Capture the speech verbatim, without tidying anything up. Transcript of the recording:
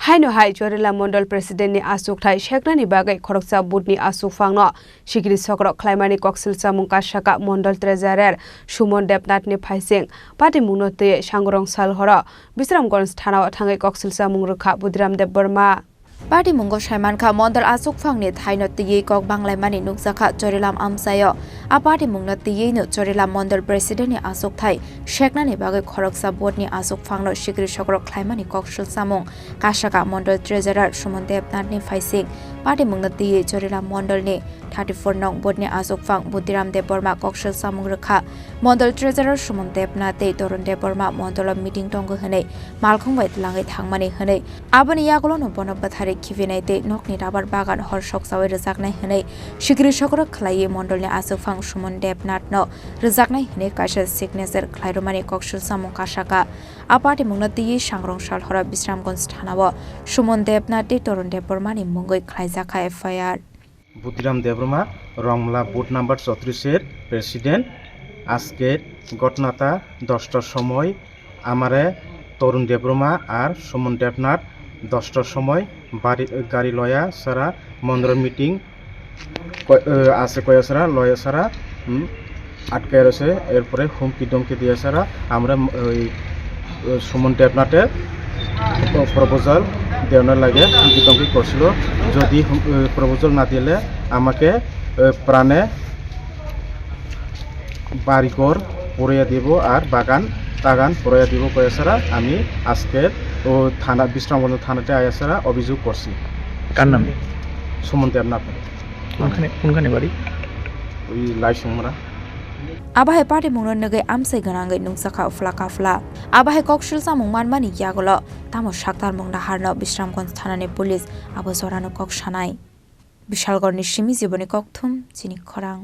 Haino hai Chorila Mondol President ni achukthai seknani bagwi khoroksa vote ni achukphang no sikiri sokrok khlaimani koksil chamung kasaka Mondol Treasurer Sumon Debnath ni phaising patimung no twi sangrong sal horo Bisramganj thana o thangwi koksil chamung rwkha Budiram Debbarma. Patimungo saimankha Mondol achukphang ni thai no twiwi kok banglaimani nukjakha Chorilam amchaio. A patimung no twiwi no Chorilam Mondol President ni achukthai seknani bagwi khoroksa vote ni achukphang no sikiri sokrok khlaimani koksil chamung kasaka Mondol Treasurer Sumon Debnath ni phaising patimung no twiwi Chorilam Mondol ni thirty four nong vote ni achukphang Budiram Debbarma koksil chamung rwkha. Mondol Treasurer Sumon Debnath tei Torun Debbarma Mondol o meeting tongo hwnwi malkhung bai twlangwi thangmani hwnwi, aboni yagulo no bono bwthari khibinai tei nokni rabar bagan hor soksawi rwjaknai hwnwi sikiri sokrok khlaiwi Mondol ni achukphang Sumon Debnath no rwjaknai hwnwi kaisa signature khlairwmani koksil chamung kasaka. A patimung no twiwi sangrong sal horo Bisramganj thana o Sumon Debnath tei Torun Debbarma ni mungwi khlaijakha F I R. Buddhiram দেববর্মা, রংলা booth number চৌত্রিশের প্রেসিডেন্ট। আজকের ঘটনাটা দশটার সময় আমারে তরুণ দেববর্মা আর সুমন দেবনাথ দশটার সময় বাড়ি, গাড়ি লয়া সারা মন্দির মিটিং ক-, এ, আছে কয়া সারা, লয়া সারা, হুম, আটকে রয়েছে। এরপরে হুমকি ধমকি দিয়ে সারা আমরা, ওই, ওই সুমন দেবনাথের প্রপোজাল দেওয়ানোর লাগে হুমকি ধমকি করছিল। যদি হুম-, ওই প্রপোজাল না দিলে আমাকে, ওই, প্রাণে বাড়িঘর পুড়িয়ে দিব আর বাগান টাগান পুড়িয়ে দিব কয়ে সারা আমি আজকে ও থানা, বিশ্রামগঞ্জ থানাতে আয়া সারা অভিযোগ করছি। কার নামে? সুমন দেবনাথ। কোনখানে, কোনখানে বাড়ি? ওই লাইসুংমরা। Abo hai patimung no nugwi amchai gwnangwi nukjakha uphla kaphla. Abo hai koksil chamung manmani yagulo tamo saktarmung naharno Bisramganj thanani police abo jorano kok sanai. Bishalgarhni simi Jiboni Kokthum, chini khorang.